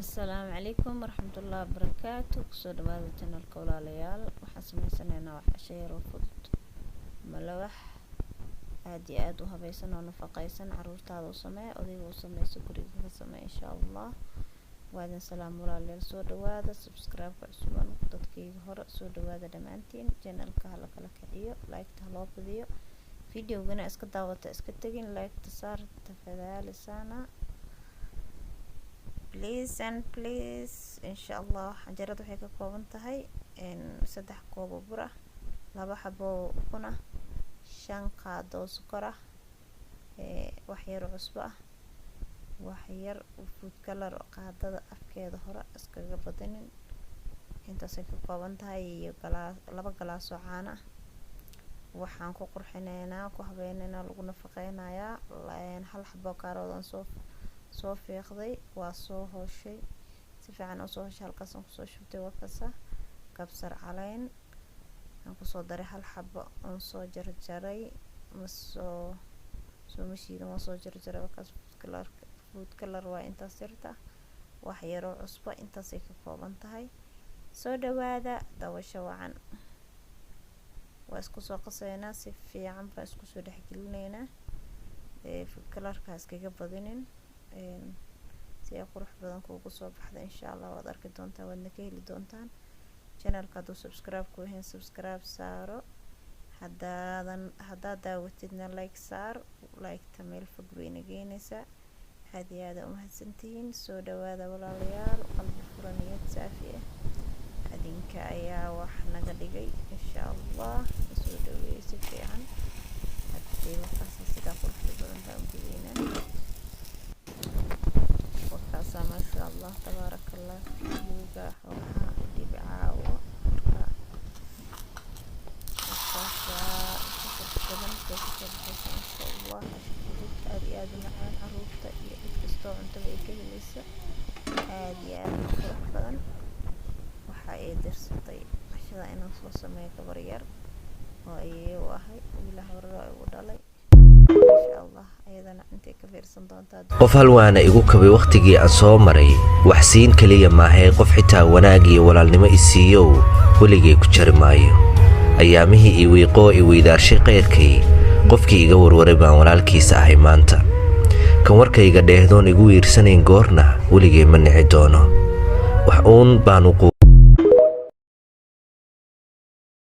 Asalaamu calaykum waraxmatullaahi wabarakaatu. Kusoo dhawaada channelka, walaalayaal. Waxaan sameysanaynaa wax casho yar oo fudud, malawax aada iyo aada u habaysan oo nafaqeysan. Caruurtaada u samee, odayga u sameyso, guriga ka samee, insha Allah. Waa idin salaam, walaalayaal. Soo dhawaada. Subscribe-ka cusuban, dadkayga hore, soo dhawaada dhammaantiin. Channelka hala kala kiciyo, like-ta haloo badiyo. Videogana iska daawata, iska tegin, like-ta saar. Tafadhaali sana, please and please. Insha Allah, canjeerada waxay ka kooban tahay 3 koob oo bur ah, 2 xabo oo ukun ah, 5 qaado oo sokor ah, wax yar oo cusbo ah, wax yar oo food color oo qaadada afkeeda hore, iskaga badinin. Intaasay ka kooban tahay iyo galaas, 2 galaas oo caano ah. Waxaan ku qurxineynaa, ku habeyneynaa, lagu nafaqeynayaa hal xabo kaarood aan soo fiiqday, waa soo hooshay, si fiican oo soo hooshay. Halkaas aan kusoo shubtay, waa kasa. Kabsar caleen aan kusoo daray, hal xabo oon soo jarjaray, ma soo sooma shiidan, waa soo jarjaray. Waa kaas food color, food color waa intaas yarta, wax yaroo cusbo. Intaasay ka kooban tahay. Soo dhawaada, daawasho wacan. Waa isku soo qaseynaa, si fiican baan isku soo dhexgelineynaa. Food colorka iskaga badinin si ay qurux badan kuugu soo baxda. Insha Allah, waad arki doontaan, waadna ka heli doontaan. Channelka hadduu subscribe ku ahayn, subscribe saaro. Haddaadan haddaad daawatidna, like saar. Like-ta meel fog bayna geynaysaa. Aad iyo aada umahadsantihiin. Soo dhawaada, walaalayaal. Qalbi furan, niyad saafi ah, adinka ayaa wax naga dhigay. Insha Allah, soo dhaweeyay si fiican. Hadii wakaasa sidaa quruxda badan baan ugeynaa. Wakaasaa, maasha Allah, tabaaraka Allah. Buuga xoogaha dhibcaawo. Marka wakaasaa si qurux badan bay kusoo baxaysa, insha Allah. Casho fudud, aada iyo aada u macaan, caruurta iyo cid kastoo cuntada ay ka helaysa, aada iyo aada u qurux badan. Waxa ay dirsatay cashada inaan soo sameeyo gabar yar oo ayeeyo u ahay, wiilaha horera igu dhalay. Insha Allah, ayadana intay ka fiirsan doontaa. Qof halwaana igu kabay wakhtigii aan soo maray, wax siin keliya maahee, qof xitaa wanaag iyo walaalnimo i siiyow, weligay ku jari maayo. Ayaamihii i wiiqoo i weydaarshay qayrkay, qofkii iga warwaray baan walaalkiisa ahay maanta. Kan warkayga dheehdoon igu wiirsanayn goorna, weligay ma nici doono. Wax uun baanu.